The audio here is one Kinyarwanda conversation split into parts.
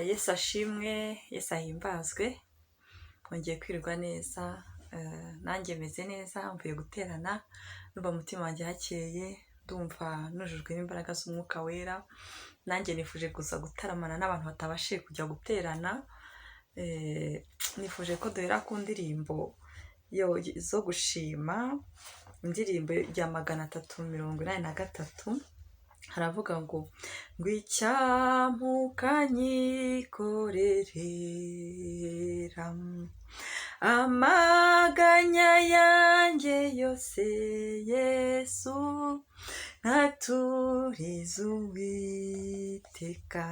Yesu ashimwe, Yesu ahimbazwe, mwongeye kwirirwa neza, nanjye meze neza, mvuye guterana, ndumva umutima wanjye hakeye, ndumva nujujwe n'imbaraga z'Umwuka Wera, nanjye nifuje kuza gutaramana n'abantu batabashije kujya guterana, nifuje ko duhera ku ndirimbo zo gushima, indirimbo ya 383, haravuga ngo icyampa ukanyikorerera amaganya yanjye yose, Yesu, nkaturiza Uwiteka,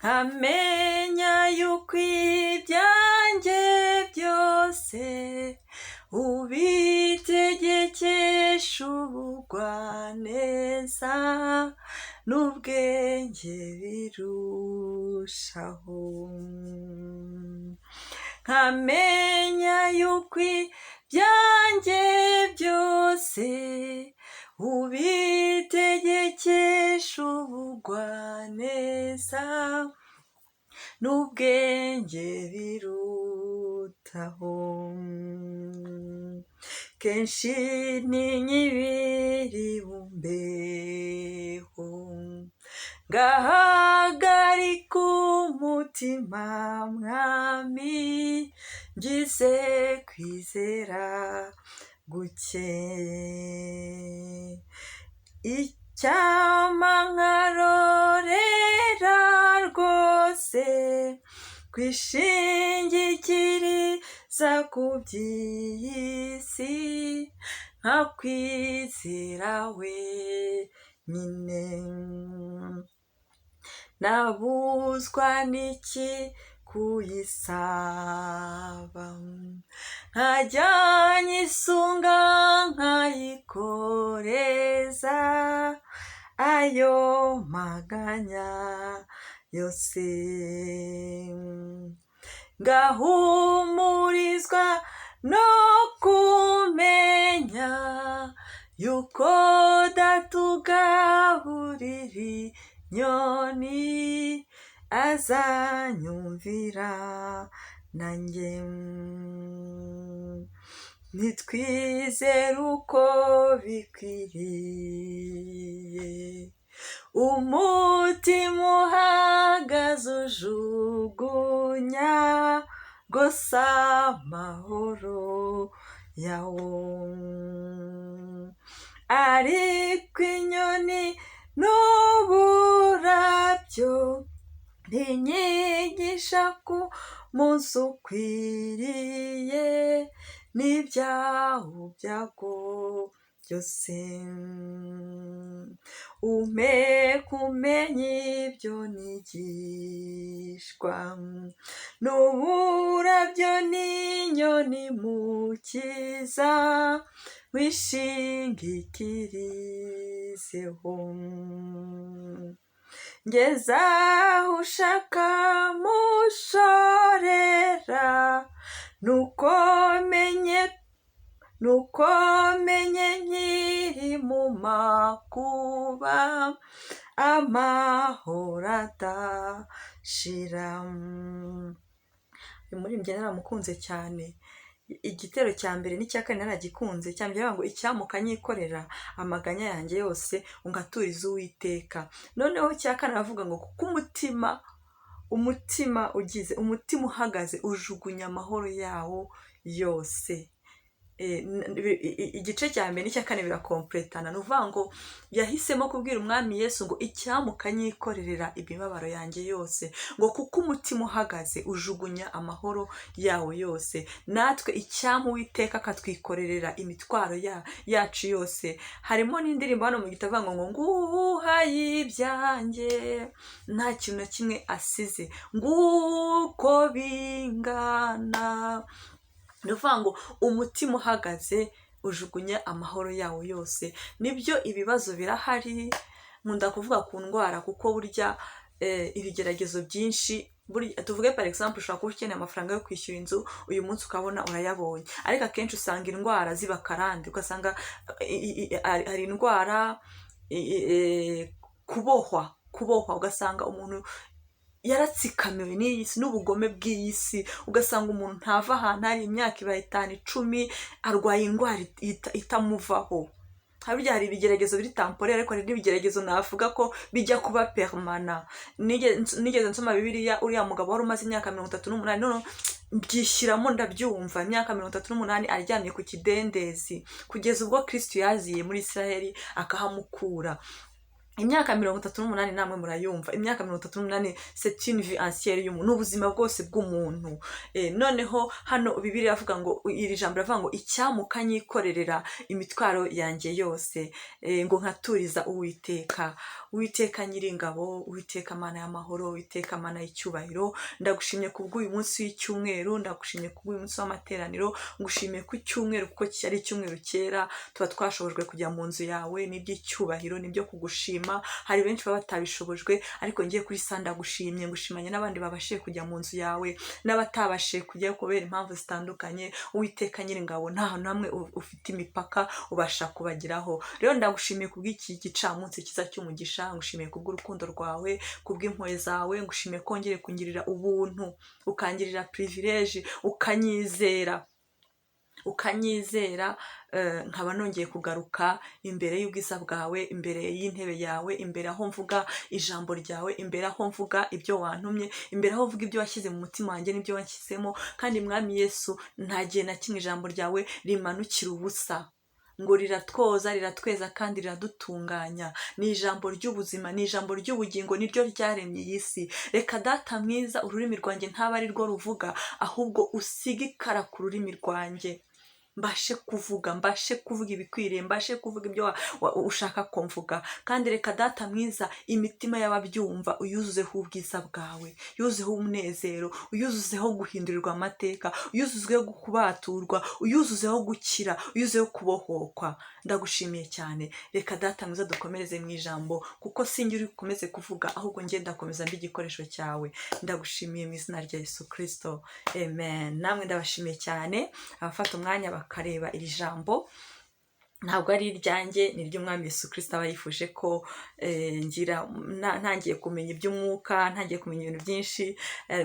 nkamenya yuko ibyanjye byose ubitegekesha ubugwaneza n'ubwenge birushaho, nkamenya yuko ibyanjye byose ubitegekesha ubugwaneza n'ubwenge birutaho. Kenshi ntinya ibiri bumbeho, ngahagarika umutima, Mwami, ngize kwizera guke. Icyampa nkarorera rwose kwishingikiriza ku by'iyi si, nkakwizera wenyine. Nabuzwa n'iki kuyisaba, nkajya nyisunga nkayikoreza ayo maganya yose, ngahumurizwa no kumenya yuko Data ugaburira inyoni azanyumvira nanjye. Ntitwizere uko bikwiriye, umutima uhagaze ujugunya rwose amahoro yawo, ariko inyoni n'uburabyo ntinyigisha ku munsi ukwiriye n'ibyawo byago byose. Umpe kumenya ibyo nigishwa n'uburabyo n'inyoni, Mukiza, wishingikirizeho, ngeze aho ushaka mushorera, nuko menye nkiri mu makuba amahoro adashira. Uyu muririmbyi naramukunze cyane. Igitero cya mbere n'icya kane naragikunze. Icya mbere ngo icyampa ukanyikorera amaganya yanjye yose, ungaturiza Uwiteka. Noneho icya kane aravuga ngo kuko umutima ugize umutima uhagaze ujugunya amahoro yawo yose. Igice cya mbere n'icya kane birakompletana. Ni ukuvuga ngo yahisemo kubwira Umwami Yesu ngo icyampa ukanyikorerera imibabaro yanjye yose, ngo kuko umutima uhagaze ujugunya amahoro yawo yose. Natwe icyampa Uwiteka akatwikorerera imitwaro yacu yose. Harimo n'indirimbo hano mu gitabo ngo nguhaye ibyanjye, nta kintu na kimwe asize, nguko bingana. Ni ukuvuga ngo umutima uhagaze ujugunya amahoro yawo yose. Nibyo, ibibazo birahari. Nkunda kuvuga ku ndwara kuko burya ibigeragezo byinshi, tuvuge par exemple ushobora kuba ukeneye amafaranga yo kwishyura inzu uyu munsi, ukabona urayabonye, ariko akenshi usanga indwara ziba karande, ugasanga hari indwara, kubohwa. Kubohwa, ugasanga umuntu yaratsikamiwe n'iyi si n'ubugome bw'iyi si, ugasanga umuntu ntava ahantu hari imyaka ibaye 5, 10, arwaye indwara itamuvaho. Harya hari ibigeragezo biri temporaire, ariko hari n'ibigeragezo navuga ko bijya kuba permanent. Nigeze nsoma Bibiliya, uriya mugabo wari umaze imyaka 38, none mbyishyiramo ndabyumva, imyaka 38 aryamye ku kidendezi, kugeza ubwo Kristo yaziye muri Israheli akahamukura. Imyaka 38, namwe murayumva, imyaka 38, c'est une vie entière y'umuntu, ni ubuzima bwose bw'umuntu. Noneho hano Bibiliya iravuga ngo, iri jambo riravuga ngo: "Icyampa ukanyikorerera imitwaro yanjye yose, ngo nkaturiza Uwiteka." Uwiteka Nyiringabo, Uwiteka Mana y'amahoro, Uwiteka Mana y'icyubahiro, ndagushimye kubw'uyu munsi w'icyumweru, ndagushimye kubw'uyu munsi w'amateraniro, ngushimiye ku cyumweru kuko ari icyumweru cyera, tuba twashobojwe kujya mu nzu yawe, n'iby'icyubahiro, n'ibyo kugushima. Hari benshi baba batabishobojwe, ariko ngiye kuri sa ndagushimye, ngushimanye n'abandi babashije kujya mu nzu yawe n'abatabashije kujyayo kubera impamvu zitandukanye. Uwiteka Nyiringabo, nta hantu hamwe ufite imipaka, ubasha kubageraho. Rero ndagushimiye kubw'iki gicamunsi cyiza cy'umugisha, ngushimiye kubw'urukundo rwawe, kubw'impuhwe zawe, ngushimiye ko wongeye kungirira ubuntu, ukangirira privilege, ukanyizera, ukanyizera, nkaba nongeye kugaruka imbere y'ubwiza bwawe, imbere y'intebe yawe, imbere aho mvuga ijambo ryawe, imbere aho mvuga ibyo wantumye, imbere aho mvuga ibyo washyize mu mutima wanjye n'ibyo wanshyizemo. Kandi Mwami Yesu, nta gihe na kimwe ijambo ryawe rimanukira ubusa, ngo riratwoza, riratweza kandi riradutunganya. Ni ijambo ry'ubuzima, ni ijambo ry'ubugingo, niryo ryaremye iyi si. Reka Data mwiza, ururimi rwanjye ntaba ari rwo ruvuga, ahubwo usige ikara ku rurimi rwanjye, mbashe kuvuga, mbashe kuvuga ibikwiriye, mbashe kuvuga ibyo ushaka ko mvuga. Kandi reka Data mwiza, imitima y'ababyumva uyuzuzeho ubwiza bwawe, yuzuzeho umunezero, uyuzuzeho guhindurirwa amateka, uyuzuzeho kubaturwa, uyuzuzeho gukira, uyuzuzeho kubohokwa. Ndagushimiye cyane. Reka Data mwiza dukomereze mu ijambo, kuko sinjye uri bukomeze kuvuga, ahubwo ngenda ndakomeza mba igikoresho cyawe. Ndagushimiye mu izina rya Yesu Kirisito, amen. Namwe ndabashimiye cyane abafata umwanya bakareba iri jambo. Ntabwo ari iryanjye, ni iry'Umwami Yesu Kirisito aba yifuje ko ngira. Ntangiye kumenya iby'umwuka, ntangiye kumenya ibintu byinshi,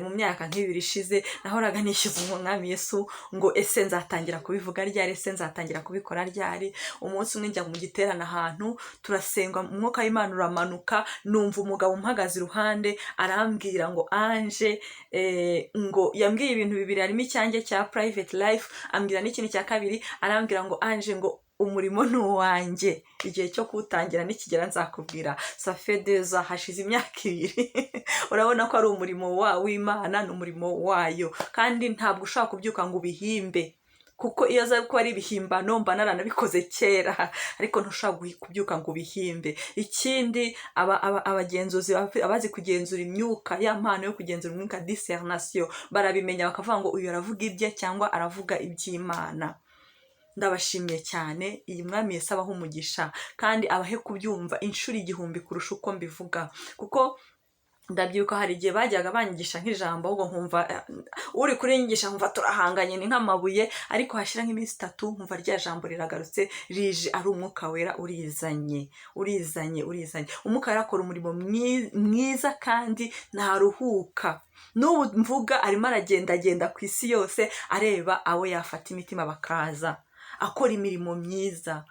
mu myaka nk'ibiri ishize, nahoraga nishyuza Umwami Yesu ngo: "Ese nzatangira kubivuga ryari? Ese nzatangira kubikora ryari?" Umunsi umwe njya mu giterane ahantu, turasenga, umwuka w'Imana uramanuka, numva umugabo umpagaze iruhande arambwira ngo: "Ange," ngo yambwiye ibintu bibiri, harimo icyanjye cya private life, ambwira n'ikindi cya kabiri, arambwira ngo: "Ange," ngo, "umurimo ni uwanjye, igihe cyo kuwutangira nikigera nzakubwira." Ça fait 2 ans, hashize imyaka 2. Urabona ko ari umurimo w'Imana, ni umurimo wayo, kandi ntabwo ushobora kubyuka ngo ubihimbe, kuko iyo aza kuba ari ibihimbano mba naranabikoze kera, ariko ntushobora kubyuka ngo ubihimbe. Ikindi, abagenzuzi, abazi kugenzura imyuka, ya mpano yo kugenzura imyuka, discernation, barabimenya, bakavuga ngo uyu aravuga ibye cyangwa aravuga iby'Imana. Ndabashimiye cyane. Iyi Mwami Yesu abaha umugisha kandi abahe kubyumva inshuro 1000 kurusha uko mbivuga, kuko ndabyibuka hari igihe bajyaga banyigisha nk'ijambo, ahubwo nkumva uri kurinyigisha nkumva turahanganye, ni nk'amabuye, ariko hashira nk'iminsi 3 nkumva rya jambo riragarutse, rije ari Umwuka Wera urizanye, urizanye, urizanye. Umwuka Wera akora umurimo mwiza kandi ntaruhuka. N'ubu mvuga arimo aragendagenda ku isi yose, areba abo yafata imitima bakaza, akora imirimo myiza.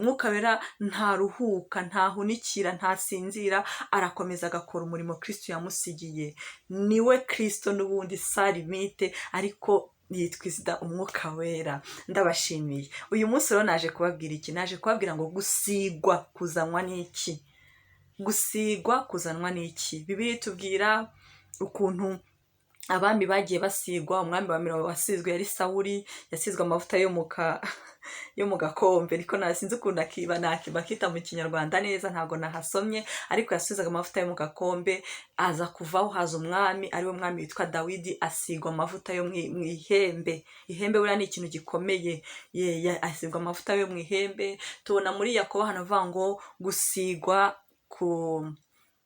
Mwuka Wera ntaruhuka, ntahunikira, ntasinzira, arakomeza agakora umurimo Kristo yamusigiye. Niwe Kristo n'ubundi sans limite, ariko yitwa izina Umwuka Wera. Ndabashimiye. Uyu munsi rero naje kubabwira iki? Naje kubabwira ngo gusigwa kuzanwa n'iki? Gusigwa kuzanwa n'iki? Bibiliya itubwira ukuntu abami bagiye basigwa. Umwami wa mbere wasizwe yari Sawuri, yasizwe amavuta yo mu gakombe, ariko nasinzi ukuntu akiba bakita mu Kinyarwanda neza, ntabwo nahasomye, ariko yasizaga amavuta yo mu gakombe. Aza kuvaho, haza umwami ariwe mwami witwa Dawidi, asigwa amavuta yo mu ihembe. Ihembe buriya ni ikintu gikomeye. Asigwa amavuta yo mu ihembe. Tubona muri Yakobo hano avuga ngo gusigwa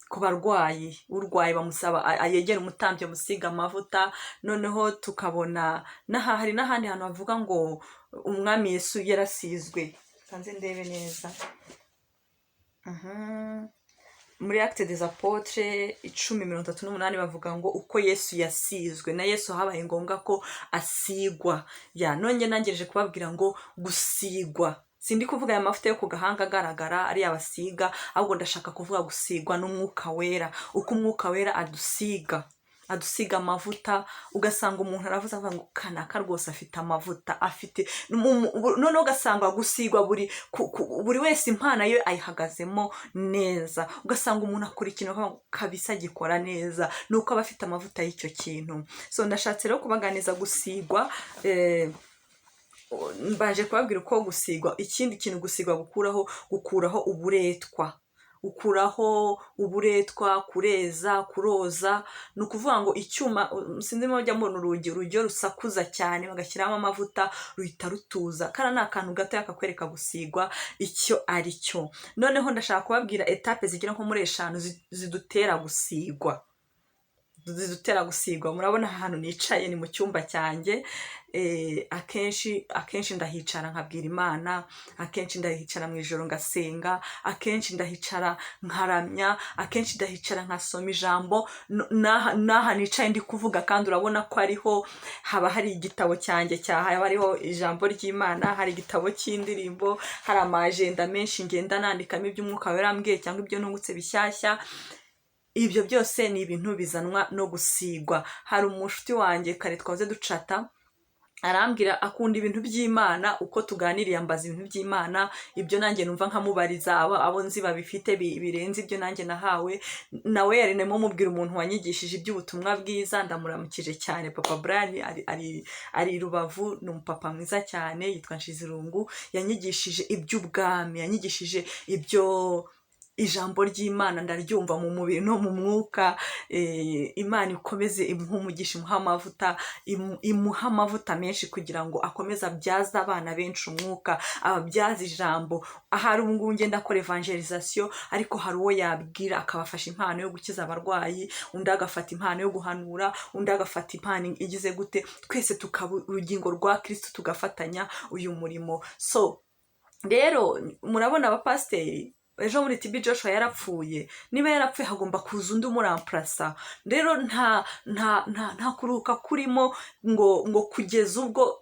ku barwayi, urwaye bamusaba yegera umutambyi amusiga amavuta. Noneho tukabona n'aha hari n'ahandi hantu havuga ngo Umwami Yesu yarasizwe. Kanze ndebe neza. Muri Actes des Apôtres 10:38 bavuga ngo uko Yesu yasizwe. Na Yesu habaye ngombwa ko asigwa. Ya none nangereje kubabwira ngo gusigwa, sindi kuvuga aya mavuta yo ku gahanga agaragara ari abasiga, ahubwo ndashaka kuvuga gusigwa n'Umwuka Wera, uko Umwuka Wera adusiga amavuta, ugasanga umuntu aravuze, avuga ngo kanaka rwose afite amavuta, afite. Noneho ugasanga gusigwa buri wese impano ye ayihagazemo neza, ugasanga umuntu akora ikintu akavuga ngo kabisa agikora neza, ni uko aba afite amavuta y'icyo kintu. So ndashatse rero kubaganiza gusigwa. Mbaje kubabwira uko gusigwa. Ikindi kintu gusigwa gukuraho uburetwa, ukuraho uburetwa, kureza, kuroza. Ni ukuvuga ngo icyuma, sinzi niba mujya mubona urugi iyo rusakuza cyane bagashyiramo amavuta ruhita rutuza. Kariya ni akantu gatoya kakwereka gusigwa icyo ari cyo. Noneho ndashaka kubabwira étapes zigera nko muri 5 zidutera gusigwa, zidutera gusigwa. Murabona ahantu nicaye ni mu cyumba cyanjye. Akenshi ndahicara nkabwira Imana, akenshi ndahicara mu ijoro ngasenga, akenshi ndahicara nkaramya, akenshi ndahicara nkasoma ijambo. N'aha nicaye ndi kuvuga kandi urabona ko ariho haba hari igitabo cyanjye cya haba hariho ijambo ry'Imana, hari igitabo cy'indirimbo, hari ama agenda menshi ngenda nandikamo iby'Umwuka Wera ambwiye cyangwa ibyo nungutse bishyashya. Ibyo byose ni ibintu bizanwa no gusigwa. Hari umushuti wanjye kare twahoze ducata, arambwira akunda ibintu by'Imana. Uko tuganiriye ambaza ibintu by'Imana, ibyo nanjye numva nkamubariza abo nzi babifite birenze ibyo nanjye nahawe. Nawe yari narimo mubwira umuntu wanyigishije iby'ubutumwa bwiza. Ndamuramukije cyane Papa Brian, ari i Rubavu, ni umupapa mwiza cyane, yitwa Nshizirungu. Yanyigishije iby'ubwami, yanyigishije ibyo ijambo ry'Imana, ndaryumva mu mubiri no mu mwuka. Imana ikomeze imuhe umugisha, imuhe amavuta, imuhe amavuta menshi kugira ngo akomeze abyaze abana benshi umwuka, ababyaze ijambo. Ahari ubu ngubu ngenda akora évangélisation, ariko hari uwo yabwira akabafasha impano yo gukiza abarwayi, undi agafata impano yo guhanura, undi agafata impano igize gute, twese tukaba urugingo rwa Kirisitu, tugafatanya uyu murimo. So rero murabona abapasiteri, ejo muri TB Joshua yarapfuye. Niba yarapfuye hagomba kuza undi umuramplasa. Rero nta kuruhuka kurimo ngo kugeza ubwo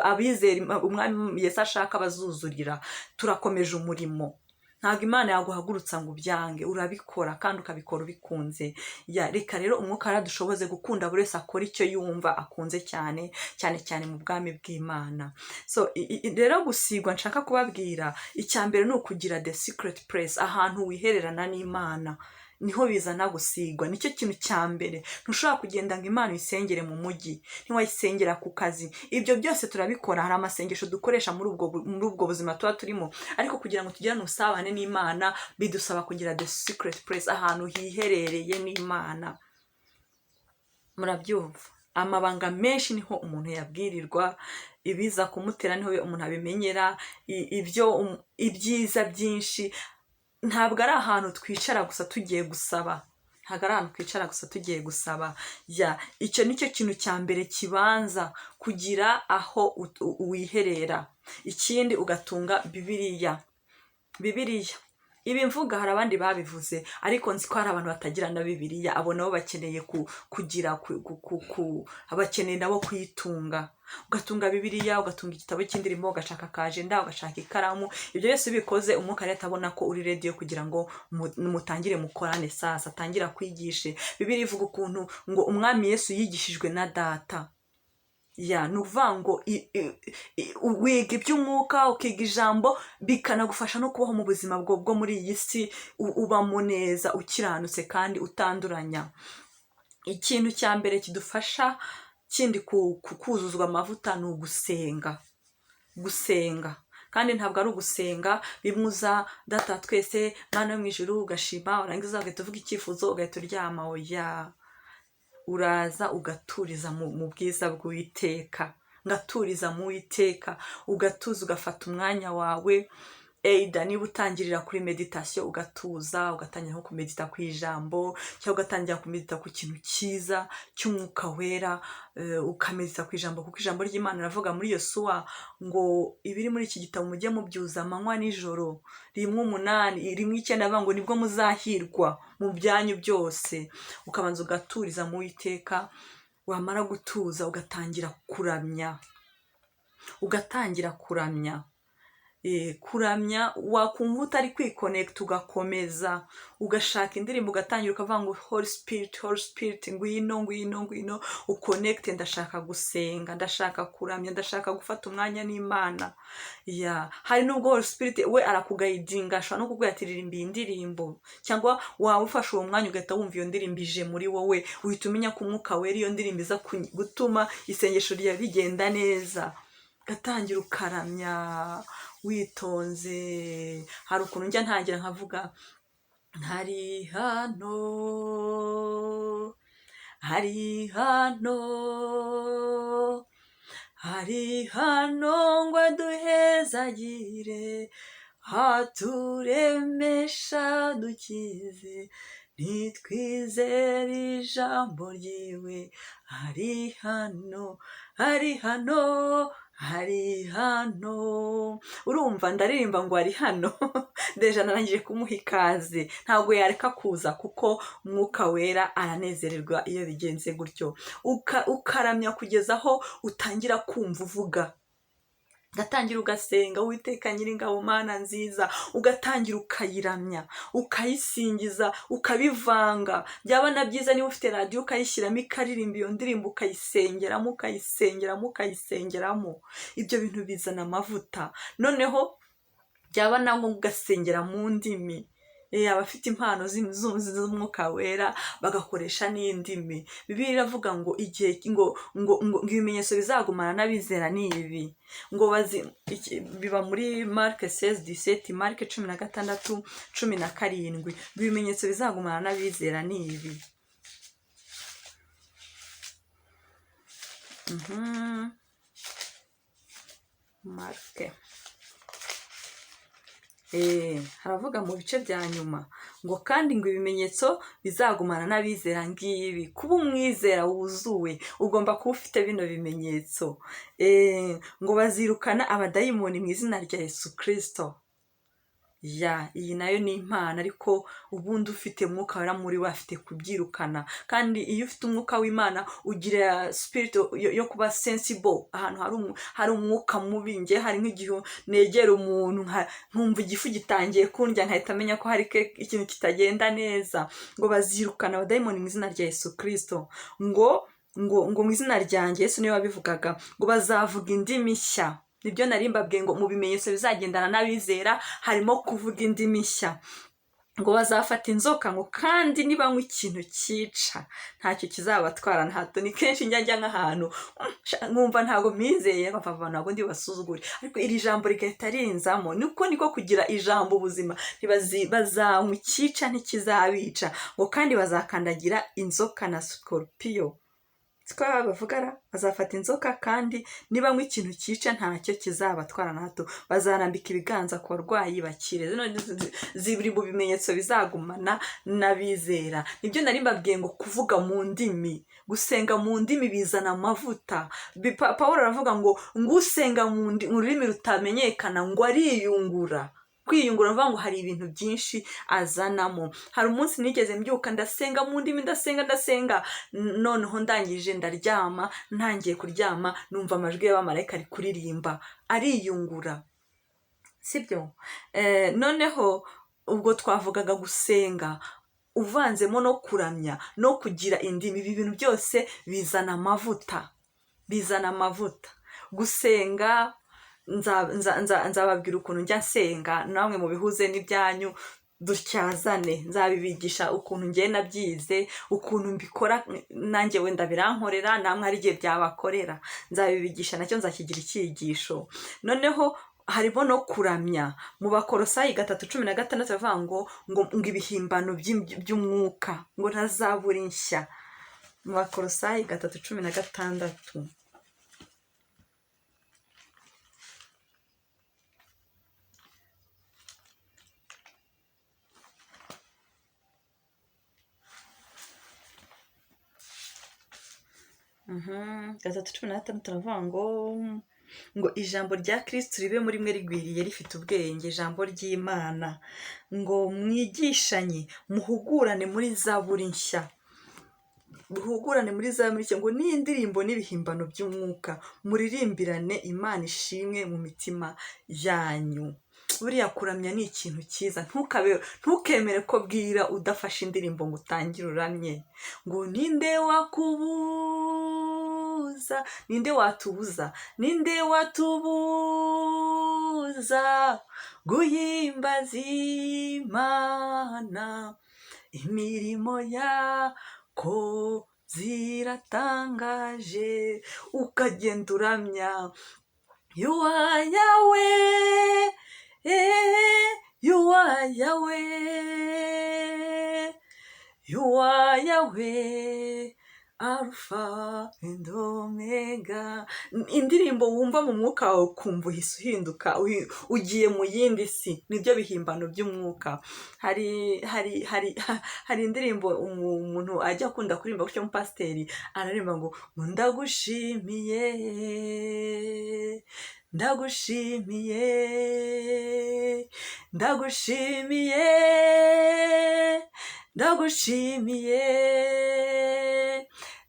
abizera Umwami Yesu ashaka bazuzurira. Turakomeje umurimo. Ntabwo Imana yaguhagurutsa ngo ubyange, urabikora kandi ukabikora ubikunze. Ya reka rero Umwuka yaradushoboze gukunda, buri wese akora icyo yumva akunze, cyane cyane cyane mu bwami bw'Imana. So rero gusigwa nshaka kubabwira, icya mbere ni ukugira the secret place, ahantu wihererana n'Imana, niho bizana gusigwa. Nicyo kintu cya mbere. Ntushobora kugenda ngo Imana uyisengere mu mujyi, ntiwayisengera ku kazi. Ibyo byose turabikora, hari amasengesho dukoresha muri ubwo buzima tuba turimo, ariko kugira ngo tugirane ubusabane n'Imana bidusaba kugira the secret place, ahantu hiherereye n'Imana. Murabyumva, amabanga menshi niho umuntu yabwirirwa, ibiza kumutera niho umuntu abimenyera, ibyo ibyiza byinshi. Ntabwo ari ahantu twicara gusa tugiye gusaba, ntabwo ari ahantu twicara gusa tugiye gusaba. Ya icyo ni cyo kintu cya mbere kibanza, kugira aho wiherera. Ikindi ugatunga Bibiliya. Bibiliya, ibi mvuga hari abandi babivuze, ariko nzi ko hari abantu batagira na Bibiliya. Abo nabo bakeneye kugira bakeneye nabo kuyitunga. Ugatunga Bibiliya, ugatunga igitabo cy'indirimbo, ugashaka akajenda, ugashaka ikaramu. Ibyo byose ubikoze, Umwuka rero atabona ko uri ready kugira ngo mutangire mukorane. Sasa atangira kwigishe. Bibiliya ivuga ukuntu ngo Umwami Yesu yigishijwe na Data. Ya ni ukuvuga ngo wiga iby'umwuka, ukiga ijambo, bikanagufasha no kubaho mu buzima bwo muri iyi si, ubamo neza, ukiranutse kandi utanduranya. Ikintu cya mbere kidufasha kindi kuzuzwa amavuta ni ugusenga. Gusenga kandi ntabwo ari ugusenga bimwe uza "Data twese, Mwana yo mu ijuru", ugashima, warangiza ugahita uvuga icyifuzo, ugahita uryama. Oya, uraza ugaturiza mu bwiza bw'Uwiteka, ngaturiza mu Witeka, ugatuza, ugafata umwanya wawe. Either niba utangirira kuri méditation, ugatuza, ugatangira nko kumedita ku ijambo, cyangwa ugatangira kumedita ku kintu cyiza cy'Umwuka Wera, ukamedita ku ijambo, kuko ijambo ry'Imana riravuga muri Yosuwa ngo ibiri muri iki gitabo mujye mubyuza amanywa nijoro. 1:8, 1:9 avuga ngo nibwo muzahirwa mu byanyu byose. Ukabanza ugaturiza mu Witeka, wamara gutuza ugatangira kuramya, ugatangira kuramya. Kuramya, wakumva utari kwikonekita, ugakomeza ugashaka indirimbo, ugatangira ukavuga ngo: "Holy Spirit, Holy Spirit, ngwino, ngwino, ngwino ukonekite, ndashaka gusenga, ndashaka kuramya, ndashaka gufata umwanya n'Imana." Ya, hari n'ubwo Holy Spirit we arakuguidinga, ashobora no kukubwira ati: "Ririmba iyi ndirimbo," cyangwa waba ufashe uwo mwanya ugahita wumva iyo ndirimbo ije muri wowe, uhita umenya ko Umwuka Wera iyo ndirimbo iza gutuma isengesho ryawe rigenda neza. Ugatangira ukaramya witonze. Hari ukuntu njya ntangira nkavuga: "Hari hano, hari hano, hari hano ngo aduhezagire, haturemesha, dukize, nitwizere ijambo ryiwe. Hari hano, hari hano, hari hano." Urumva ndaririmba ngo ari hano, déjà narangije kumuha ikaze, ntabwo yareka kuza kuko Umwuka Wera aranezererwa iyo bigenze gutyo. Ukaramya kugeza aho utangira kumva uvuga, ugatangira ugasenga: "Uwiteka Nyiringabo, Mana nziza." Ugatangira ukayiramya, ukayisingiza, ukabivanga. Byaba na byiza niba ufite radiyo ukayishyiramo ikaririmba iyo ndirimbo, ukayisengeramo, ukayisengeramo, ukayisengeramo. Ibyo bintu bizana amavuta. Noneho byaba na ngombwa ugasengera mu ndimi. Abafite impano z'Umwuka Wera bagakoresha n'indimi. Bibiliya iravuga ngo igihe ngo ibimenyetso bizagumana n'abizera ni ibi, ngo bazi biba muri Marc 16:17, Marc 16:17, ngo ibimenyetso bizagumana n'abizera ni ibi. Marc haravuga mu bice bya nyuma ngo kandi ngo ibimenyetso bizagumana n'abizera ngibi. Kuba umwizera wuzuwe ugomba kuba ufite bino bimenyetso. Ngo bazirukana abadayimoni mu izina rya Yesu Kirisito. Ya, iyi nayo ni impano, ariko ubundi ufite Umwuka Wera muri we afite kubyirukana. Kandi iyo ufite Umwuka w'Imana ugira spirit yo kuba sensible ahantu hari umwuka mubi. Nge hari nk'igihe negera umuntu nkumva igifu gitangiye kundya, nkahita menya ko hari ikintu kitagenda neza. Ngo bazirukana abadayimoni mu izina rya Yesu Kirisito, ngo mu izina ryanjye, Yesu niwe wabivugaga, ngo bazavuga indimi nshya. Nibyo nari mbabwiye ngo mu bimenyetso bizagendana n'abizera harimo kuvuga indimi nshya. Ngo bazafata inzoka, ngo kandi nibanywa ikintu cyica ntacyo kizabatwara na hato. Ni kenshi njya nk'ahantu nkumva ntabwo mpizeye, bava ntabwo ndi basuzugure, ariko iri jambo rigahita rinzamo. Niko kugira ijambo ubuzima. Bazanywa icyica ntikizabica, ngo kandi bazakandagira inzoka na sikorupiyo. Siko bavuga ra? Bazafata inzoka, kandi nibanywa ikintu cyica ntacyo kizabatwara na hato, bazarambika ibiganza ku barwayi bakire. Zino ziri mu bimenyetso bizagumana n'abizera. Nibyo nari mbabwiye ngo kuvuga mu ndimi, gusenga mu ndimi bizana amavuta. Pawulo aravuga ngo usenga mu rurimi rutamenyekana ngo ariyungura. Kwiyungura uvuga ngo hari ibintu byinshi azanamo. Hari umunsi nigeze mbyuka ndasenga mu ndimi, ndasenga, ndasenga, noneho ndangije ndaryama. Ntangiye kuryama numva amajwi y'abamarayika ari kuririmba. Ariyungura, sibyo? Noneho ubwo twavugaga gusenga uvanzemo no kuramya no kugira indimi. Ibi bintu byose bizana amavuta, bizana amavuta. Gusenga, nzababwira ukuntu njya nsenga, namwe mubihuze n'ibyanyu dutyazane. Nzabibigisha ukuntu ngiye nabyize, ukuntu mbikora nanjye, wenda birankorera, namwe hari igihe byabakorera. Nzabibigisha, nacyo nzakigira icyigisho. Noneho harimo no kuramya. Mu Bakorosayi 3:16 bavuga ngo ibihimbano by'umwuka, ngo na zaburi nshya. Mu Bakorosayi 3:16. 3:16 turavuga ngo ijambo rya Kristo ribe muri mwe rigwiriye rifite ubwenge, ijambo ry'Imana, ngo mwigishanye, muhugurane muri zaburi nshya, muhugurane muri zaburi nshya, ngo n'indirimbo n'ibihimbano by'umwuka, muririmbirane Imana ishimwe mu mitima yanyu. Buriya kuramya ni ikintu cyiza. Ntukemere ko bwira udafashe indirimbo ngo utangire uramye. Ngo ninde wakubuza, ninde watubuza, ninde watubuza guhimbaza Imana? Imirimo yako ziratangaje. Ukagenda uramya: "You are Yahweh, you are Yahweh, you are Yahweh, Alpha and Omega." Indirimbo wumva mu mwuka wawe, ukumva uhise uhinduka, ugiye mu yindi si. Nibyo bihimbano by'umwuka. Hari indirimbo umuntu ajya akunda kuririmba gutyo, umupasiteri araririmba ngo "Ndagushimiye, ndagushimiye, ndagushimiye, ndagushimiye,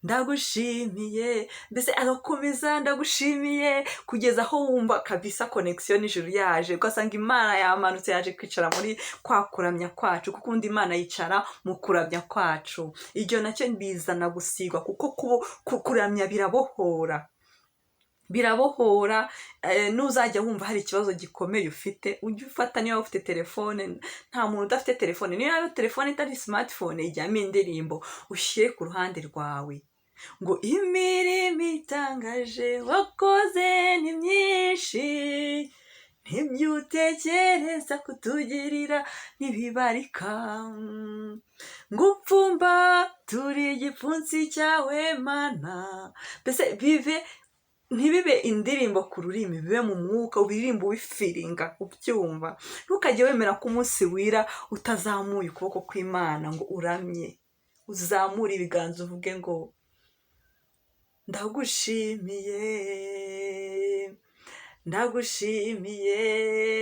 ndagushimiye." Mbese agakomeza "ndagushimiye" kugeza aho wumva kabisa connexion n'ijuru yaje, ugasanga Imana yamanutse, yaje kwicara muri kwa kuramya kwacu, kuko undi Imana yicara mu kuramya kwacu. Ibyo nacyo bizana gusigwa, kuko kuramya birabohora, birabohora. Nuzajya wumva hari ikibazo gikomeye ufite, ujye ufata, niba ufite telefone, nta muntu udafite telefone, niyo yaba telefone itari smartphone, ijyamo indirimbo, ushyire ku ruhande rwawe ngo "Imirimo itangaje wakoze ni myinshi, ntibyo utekereza kutugirira ntibibarika, ngo upfumba turi igipfunsi cyawe Mana." Mbese bive, ntibibe indirimbo ku rurimi, bibe mu mwuka, ubiririmba ubifeelinga, ubyumva. Ntukajye wemera ko umunsi wira utazamuye ukuboko kw'Imana ngo uramye, uzamure ibiganza uvuge ngo "Ndagushimiye,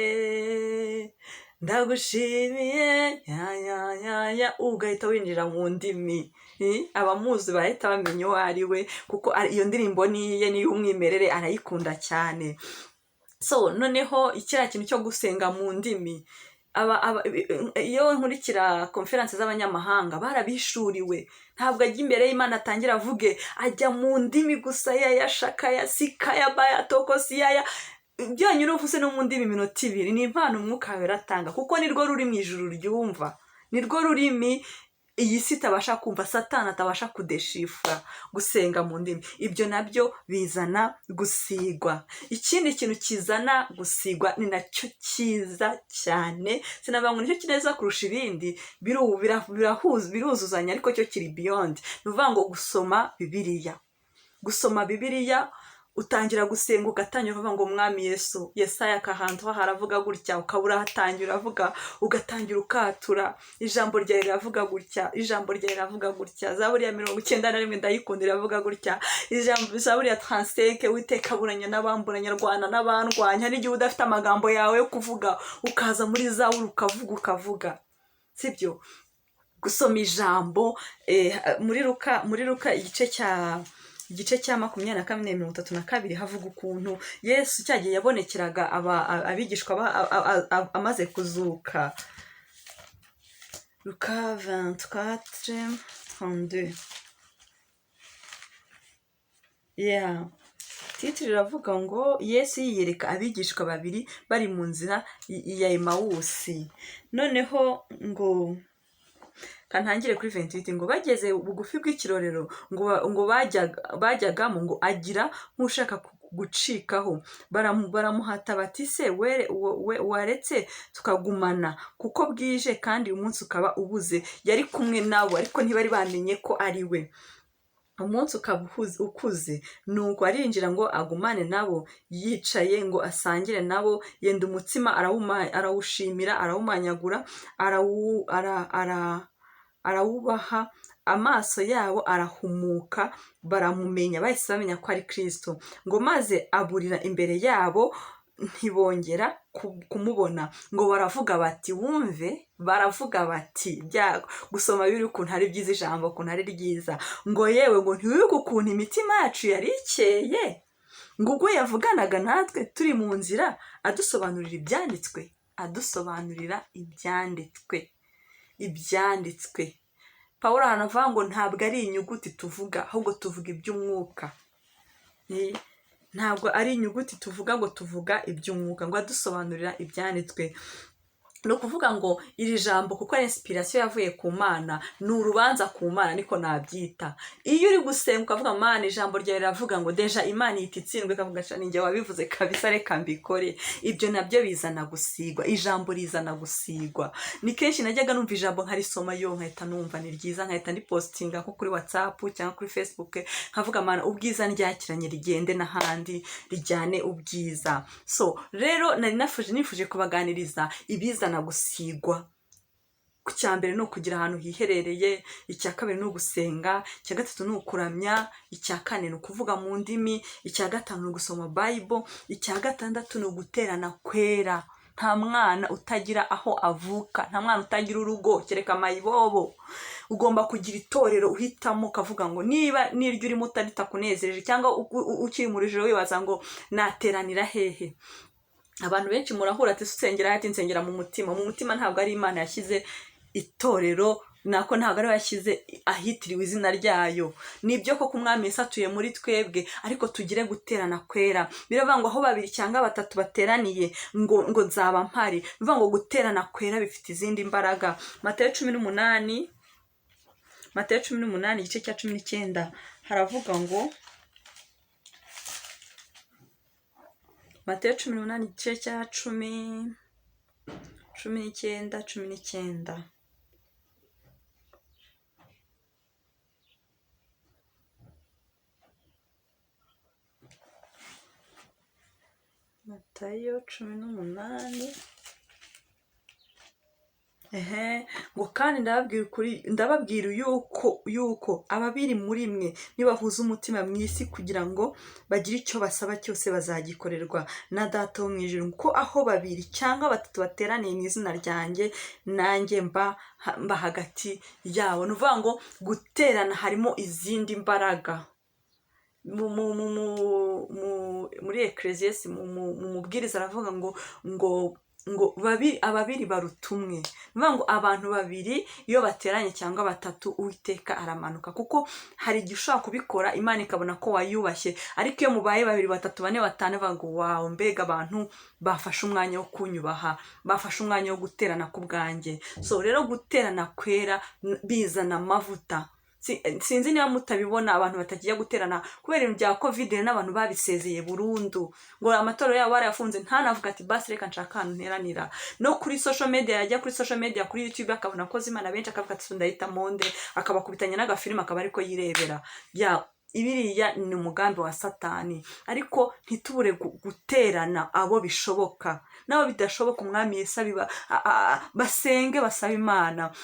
ndagushimiye, ndagushimiye, ya ya ya ya", ugahita winjira mu ndimi. Abamuzi bahita bamenya uwo ari we, kuko iyo ndirimbo ni iye, ni iy'umwimerere, arayikunda cyane. So noneho kiriya kintu cyo gusenga mu ndimi, iyo nkurikira conférence z'abanyamahanga barabishuriwe, ntabwo ajya imbere y'Imana atangira avuge, ajya mu ndimi gusa, ya shaka ya sika ya baya toko siyaya, byonyine uvuze no mu ndimi iminota 2, ni impano Umwuka Wera atanga, kuko nirwo rurimi ijuru ryumva, nirwo rurimi iyi si itabasha kumva, Satani atabasha kudéchiffra. Gusenga mu ndimi, ibyo nabyo bizana gusigwa. Ikindi kintu kizana gusigwa, ni nacyo cyiza cyane, sinavuga ngo nicyo kineza kurusha ibindi, biruzuzanya, ariko cyo kiri beyond, ni ukuvuga ngo gusoma Bibiliya. Gusoma Bibiliya, utangira gusenga, ugatangira ukavuga ngo "Mwami Yesu, Yesaya akahantu haravuga gutya", ukaba urahatangira uravuga, ugatangira ukatura: "Ijambo ryawe riravuga gutya, ijambo ryawe riravuga gutya, Zaburi ya 91 ndayikunda, iravuga gutya, ijambo Zaburi ya 35, Uwiteka aburanya n'abamburanya, arwana n'abandwanya." N'igihe udafite amagambo yawe yo kuvuga, ukaza muri Zaburi ukavuga, ukavuga, sibyo? Gusoma ijambo, muri Luka igice cya 22, 32, havuga ukuntu Yesu cyagiye yabonekeraga abigishwa amaze kuzuka. Luka 24 32, yeah. Titre iravuga ngo "Yesu yiyereka abigishwa babiri bari mu nzira ya Emawusi". Noneho ngo kantangire kuri 28, ngo bageze bugufi bw'ikirorero ngo bajyagamo, ngo agira nk'ushaka gucikaho, baramuhata bati "Se we waretse tukagumana, kuko bwije kandi umunsi ukaba ubuze?" Yari kumwe nabo, ariko ntibari bamenye ko ari we. Umunsi ukaba ukuze. Nuko arinjira ngo agumane nabo. Yicaye ngo asangire nabo, yenda umutsima, arawushimira, arawumanyagura, arawubaha, amaso yabo arahumuka, baramumenya, bahise bamenya ko ari Kristo. Ngo maze aburira imbere yabo, ntibongera kumubona. Ngo baravuga bati, wumve, baravuga bati, byago gusoma biri ukuntu ari byiza, ijambo ukuntu ari ryiza. Ngo yewe, ngo ntiwibuke ukuntu imitima yacu yari ikeye, ngo ubwo yavuganaga natwe turi mu nzira, adusobanurira ibyanditswe, adusobanurira ibyanditswe, ibyanditswe. Pawulo ahantu avuga ngo ntabwo ari inyuguti tuvuga, ahubwo tuvuga iby'umwuka. Ntabwo ari inyuguti tuvuga, ngo tuvuga iby'umwuka, ngo adusobanurira ibyanditswe. Ni ukuvuga ngo iri jambo, kuko ari inspiration yavuye ku Mana, ni urubanza ku Mana, niko nabyita. Iyo uri gusenga ukavuga: "Mana, ijambo ryawe riravuga ngo", déjà Imana ihita itsindwa, ikavuga: "Sha, ninjye wabivuze kabisa, reka mbikore." Ibyo nabyo bizana gusigwa, ijambo rizana gusigwa. Ni kenshi najyaga numva ijambo nkarisoma, yo nkahita numva ni ryiza, nkahita ndipostinga nko kuri WhatsApp cyangwa kuri Facebook, nkavuga: "Mana, ubwiza ndyakiranye rigende n'ahandi, rijyane ubwiza." So rero nari nifuje kubaganiriza ibizana gusigwa. Icya mbere ni ukugira ahantu hiherereye, icya kabiri ni ugusenga, icya gatatu ni ukuramya, icya kane ni ukuvuga mu ndimi, icya gatanu ni ugusoma Bible, icya gatandatu ni uguterana kwera. Nta mwana utagira aho avuka, nta mwana utagira urugo, kereka mayibobo. Ugomba kugira itorero uhitamo, ukavuga ngo niba n'iryo urimo utaritakunezereje, cyangwa ukiri mu rujijo wibaza ngo nateranira hehe. Abantu benshi murahura ati: "Usengera?" Ati: "Nsengera mu mutima." Mu mutima ntabwo ari Imana yashyize itorero, nako ntabwo ariwe yashyize ahitiriwe izina ryayo. Nibyo koko Umwami Yesu atuye muri twebwe, ariko tugire guterana kwera. Biravuga ngo aho babiri cyangwa batatu bateraniye, ngo nzaba mpari. Bivuga ngo guterana kwera bifite izindi mbaraga. Matayo 18, Matayo 18, igice cya 19, haravuga ngo, Matayo 18, igice cya 19, 19. Matayo 18. Ehe, ngo kandi ndababwira ukuri, ndababwira yuko ababiri muri mwe nibahuza umutima mu isi kugira ngo bagire icyo basaba cyose, bazagikorerwa na Data wo mu ijuru, ko aho babiri cyangwa batatu bateraniye mu izina ryanjye, nanjye mba hagati yabo. Ni ukuvuga ngo guterana harimo izindi mbaraga. Muri Ecclesiastes, mu Mubwiriza, aravuga ngo babiri, ababiri baruta umwe. Ni ukuvuga ngo abantu babiri iyo bateranye cyangwa batatu, Uwiteka aramanuka, kuko hari igihe ushobora kubikora Imana ikabona ko wayubashye, ariko iyo mubaye babiri, batatu, bane, batanu, bavuga ngo: "Wawe, mbega abantu bafashe umwanya wo kunyubaha, bafashe umwanya wo guterana ku bwanjye." So rero guterana kwera bizana amavuta. Sinzi niba mutabibona, abantu batagiye guterana kubera ibintu bya Covid, n'abantu babisezeye burundu, ngo amatorero yabo barayafunze, ntanavuga ati: "Basi reka nshaka ahantu nteranira." No kuri social media, yajya kuri social media, kuri YouTube, akabona akoze Imana benshi, akavuga ati: "Ndahita monde", akabakubitanya n'agafilime, akaba ariko yirebera. Ya ibiriya ni umugambi wa Satani, ariko ntitubure guterana abo bishoboka n'abo bidashoboka. Umwami Yesu abiba basenge, basabe Imana.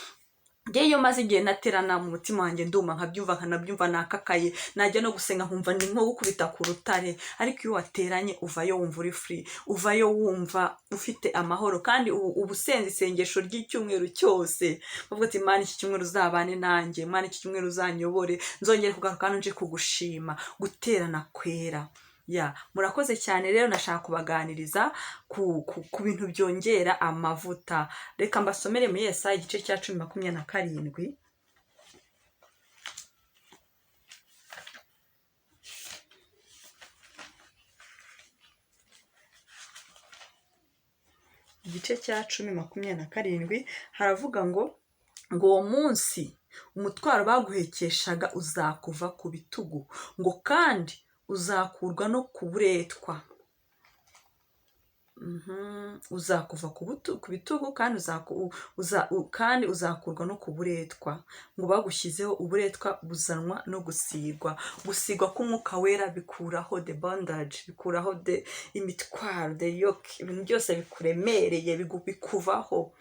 Njye iyo maze igihe naterana, mu mutima wanjye nduma, nkabyumva, nkanabyumva nakakaye, najya no gusenga nkumva ni nko gukubita ku rutare. Ariko iyo wateranye, uvayo wumva uri free, uvayo wumva ufite amahoro, kandi ubu usenze isengesho ry'icyumweru cyose, uvuga ati: "Mana, iki cyumweru uzabane nanjye, Mana, iki cyumweru uzanyobore, nzongere kugaruka hano nje kugushima." Guterana kwera. Ya, murakoze cyane. Rero nashaka kubaganiriza ku bintu byongera amavuta. Reka mbasomere muri Yesaya igice cya 10, 27. Igice cya 10, 27, haravuga ngo uwo munsi umutwaro baguhekeshaga uzakuva ku bitugu, ngo kandi uzakurwa no ku buretwa. Uzakuva ku bitugu, kandi uzakurwa no ku buretwa ngo bagushyizeho, uburetwa buzanwa no gusigwa. Gusigwa k'Umwuka Wera bikuraho the bondage, bikuraho the imitwaro, the yoke, ibintu byose bikuremereye bikuvaho.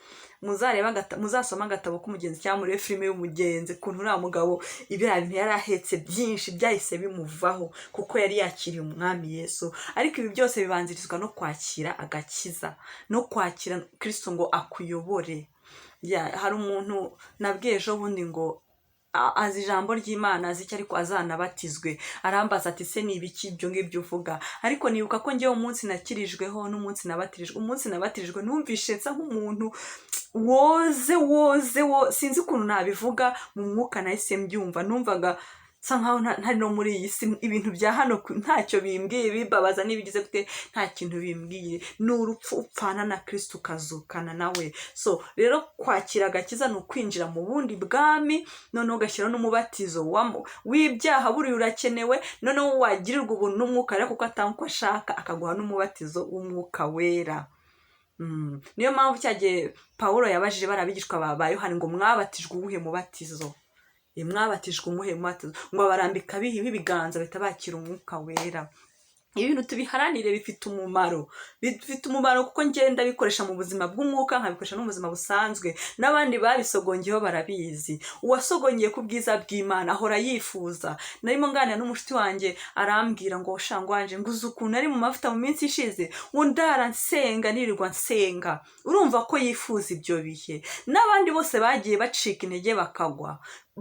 Muzarebe muzasome agatabo k'umugenzi cyangwa murebe filime y'umugenzi, ukuntu uriya mugabo ibiriya bintu yari ahetse byinshi byahise bimuvaho kuko yari yakiriye Umwami Yesu. Ariko ibi byose bibanzirizwa no kwakira agakiza no kwakira Kirisito ngo akuyobore. Hari umuntu nabwiye ejo bundi ngo azi ijambo ry'Imana, azi icyo, ariko azanabatizwe. Arambaza ati: "Se ni ibiki ibyo ngibyo uvuga?" Ariko nibuka ko ngewe umunsi nakirijweho n'umunsi nabatirijwe, umunsi nabatirijwe numvishe nsa nk'umuntu woze woze wo, sinzi ukuntu nabivuga mu mwuka, nahise mbyumva. Numvaga nsa nkaho ntari no muri iyi si, ibintu bya hano ntacyo bimbwiye, bimbabaza n'ibigize gute, nta kintu bimbwiye. Ni urupfu upfana na Kirisito ukazukana nawe. So rero kwakira agakiza ni ukwinjira mu bundi bwami, noneho ugashyiraho n'umubatizo w'ibyaha, buriya urakenewe. Noneho wagirirwa ubuntu n'Umwuka Wera, kuko atanga uko ashaka, akaguha n'umubatizo w'Umwuka Wera. Niyo mpamvu cyagihe Pawulo yabajije bari abigishwa ba Yohani ngo: "Mwabatijwe uwuhe mubatizo? Mwabatijwe umuhe mubatizo?" Ngo abarambika bihi ibiganza, bahita bakira Umwuka Wera. Ibintu tubiharanire, bifite umumaro, bifite umumaro, kuko ngenda bikoresha mu buzima bw'umwuka, nkabikoresha no mu buzima busanzwe, n'abandi babisogongeyeho barabizi. Uwasogongeye ku bwiza bw'Imana ahora yifuza. Narimo nganira n'umushuti wanjye, arambwira ngo: "Shangwanje," ngo, "uzi ukuntu ari mu mavuta mu minsi ishize?" Ngo: "Ndara nsenga, nirirwa nsenga." Urumva ko yifuza ibyo bihe. N'abandi bose bagiye bacika intege bakagwa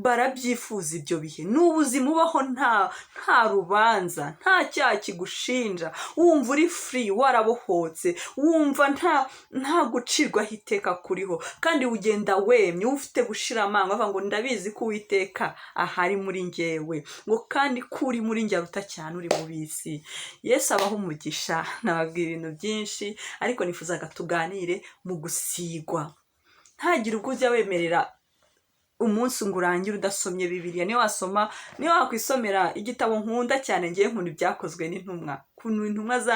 barabyifuza ibyo bihe. Ni ubuzima ubaho nta rubanza, nta cyaha kigushinja, wumva uri free, warabohotse, wumva nta gucirwaho iteka kuriho, kandi ugenda wemye, ufite gushira amanga, bavuga ngo: "Ndabizi ko Uwiteka ahari muri njyewe," ngo kandi ko uri muri njye aruta cyane uri mu bisi. Yesu abaho umugisha. Nababwira ibintu byinshi, ariko nifuzaga tuganire mu gusigwa. Ntagire ubwo ujya wemerera umunsi ngo urangire udasomye Bibiliya. Niyo wasoma, niyo wakwisomera igitabo nkunda cyane, ngiye nkunda Ibyakozwe n'Intumwa, ukuntu intumwa za